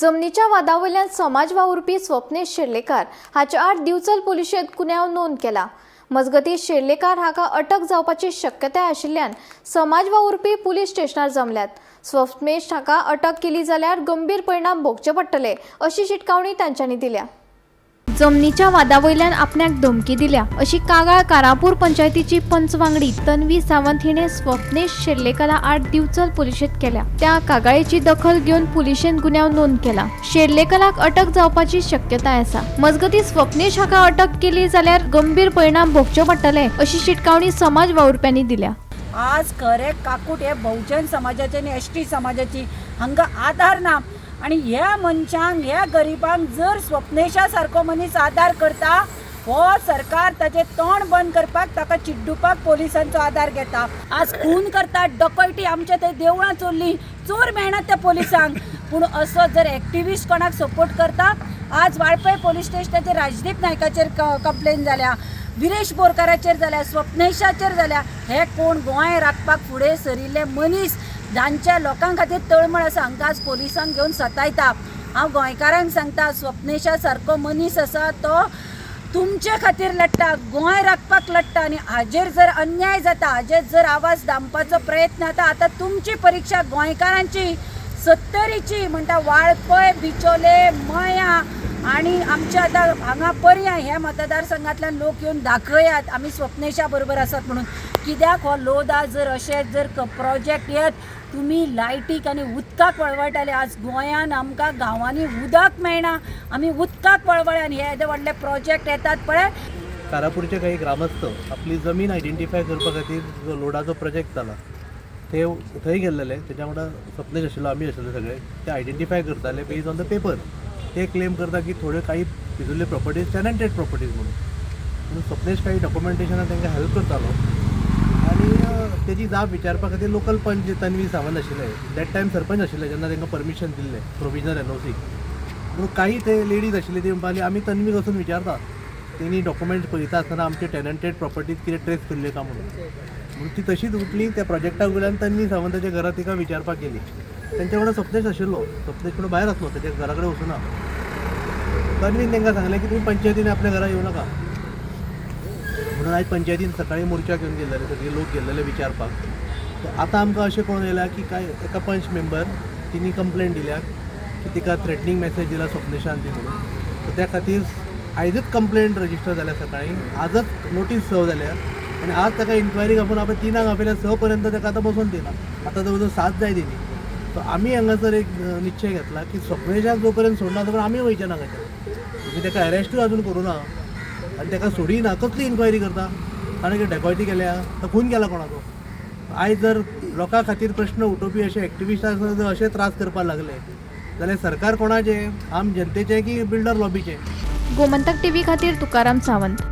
जमनीच्या वादावयल्यान समाज वावुरपी स्वप्नेश शेर्लेकार हाचे आड दिवचल पुलिशेंत गुन्यांव नोंद केला. मजगतीं, शेर्लेकार हाका अटक जावपाची शक्यताय आशिल्ल्यान समाज वावुरपी पुलीस स्टेशनार जमल्यात. स्वप्नेश हाका अटक केली जाल्यार गंभीर परिणाम भोगचे पडटले, अशी शिटकावणी तांच्यांनी दिल्या. जमनीच्या वादावयल्यान आपल्याक धमकी दिल्या, अशी कागाळ कारापूर पंचायतीची पंच वांगडी तन्वी सावंत हिणे स्वप्नेश शेर्लेकारा आड दिवचल पुलिशेंत केल्या. त्या कागाळेची दखल घेवन पुलिशेन गुन्यांव नोंद केला. शेर्लेकराक अटक जावपाची शक्यताय आसा. मजगतीं, स्वप्नेश हाका अटक केली जाल्यार गंभीर परिणाम भोगचे पडटले, अशी शिटकावणी समाज वावुरप्यांनी दिल्या. आज खरें काकूट हे बहुजन समाजाचे आनी एसटी समाजाची. हांकां आदार ना आनी ह्या मनशांक, ह्या गरिबांक जर स्वप्नेशा सारको मनीस आदार करता, हो सरकार ताचें तोंड बंद करपाक, ताका चिड्डुपाक पोलिसांचो आदार घेता. आज खून करतात, डकैती, आमच्या थंय देवळां चोरली, चोर मेळना त्या पोलिसांक. पूण असो जर एक्टिविस्ट कोणाक सपोर्ट करता, आज वाळपय पोलीस स्टेशनाचेर राजदीप नायकाचेर कंप्लेन जाल्या, विरेश बोरकाराचेर जाल्या, स्वप्नेशाचेर जाल्या. हे कोण गोंय राखपाक फुडें सरिल्ले मनीस, जांच्या लोकां खातीर तळमळ आसा, हांकां आज पोलिसांक घेवन सतायता. हांव गोंयकारांक सांगता, स्वप्नेशा सारको मनीस आसा, तो तुमचे खातीर लडटा, गोंय राखपाक लडटा आनी हाजेर जर अन्याय जाता, हाजेर जर आवाज दामपाचो प्रयत्न जाता, आतां तुमची परिक्षा गोंयकारांची. सत्तरीची म्हणटा, वाळपय, बिचोले, मया आणि आमच्या आतां हांगा पर्यां ह्या मतदारसंघातल्यान लोक येवन दाखयात, आमी स्वप्नेशा बरोबर आसात म्हणून. कित्याक हो लोदा जर अशें जर प्रोजेक्ट येत, तुमी लायटीक आनी उदकाक वळवळटाले. आज गोंयान आमकां गांवांनी उदक मेळना. आमी उदकाक वळवळ आनी हे येदे व्हडले प्रोजेक्ट येतात पळय. कारापूरचे काही ग्रामस्थ आपली जमीन आयडेंटिफाय करपा खातीर जो लोडाचो प्रोजेक्ट जाला ते थंय गेल्लेले. तेच्या वांगडा स्वप्नेश आशिल्लो, आमी आशिल्ले सगळे. ते आयडेंटिफाय करताले बेज ऑन the paper. ते क्लेम करता की थोड्यो काही भितरल्यो प्रॉपर्टीज टेनंटेड प्रॉपर्टीज म्हणून. म्हणून स्वप्नेश काही डॉक्युमेंटेशनान तांकां हेल्प करतालो आनी तेजी जाप विचारपा खातीर लोकल पंच तन्वी सावंत आशिल्ले, that time sarpanch आशिल्ले जेन्ना तांकां परमिशन दिल्लें प्रोविजनल एनओसी. म्हणून काही ते लेडीज आशिल्ली, ती म्हणपाक लागली, आमी तन्वीक वचून विचारता, तेणी डॉक्युमेंट्स पळयता आसतना आमचे टेनंटेड प्रॉपर्टीज कितें ट्रेस केल्ले काय म्हणून. म्हणून ती तशीच उठली, त्या प्रोजेक्टाक वयल्यान तन्वी सावंताच्या घरा तिका विचारपाक गेली. तेंच्या वांगडा स्वप्नेश आशिल्लो. स्वप्नेश म्हणून भायर आसलो, तेच्या घरा कडेन वचूना. तन्वीन तांकां सांगलें की तुमी पंचायतीन आपल्या घरा येवं नाका म्हणून. आयज पंचायतीन सकाळी मोर्चा घेवन गेल्ले, सगळे लोक गेल्लेले विचारपाक. सो आतां आमकां अशें कळून येयलां की काय एका पंच मेंबर तिणी कंप्लेन दिल्या की तिका थ्रेटनींग मॅसेज दिला स्वप्नेशान ती म्हणून. सो त्या खातीर आयजच कंप्लेंट रजिस्टर जाल्या सकाळी, आजच नोटीस सर्व जाल्या आनी आज ताका इन्क्वायरी आपोवन आपण 3क आपयल्या. 6 पर्यंत ताका आतां बसोवन दिला. आतां जवळ जवळ 7 जायत येयली. सो आमी हांगासर एक निश्चय घेतला की स्वप्नेशाक जो पर्यंत सोडना तो पर्यंत आमी वयचे ना हांगाच्यान. तुमी ताका अरेस्टूय अजून करूं ना आनी ताका सोडिना. कसली इन्क्वायरी करता? ताणें कितें डेकॉयटी केल्या? तो खून केला कोणाचो? आयज जर लोकां खातीर प्रश्न उठोवपी अशे एक्टिविस्टांक जर अशे त्रास करपाक लागले जाल्यार सरकार कोणाचें? आम जनतेचें की बिल्डर लॉबीचें? गोमंतक टीव्ही खातीर तुकाराम सावंत.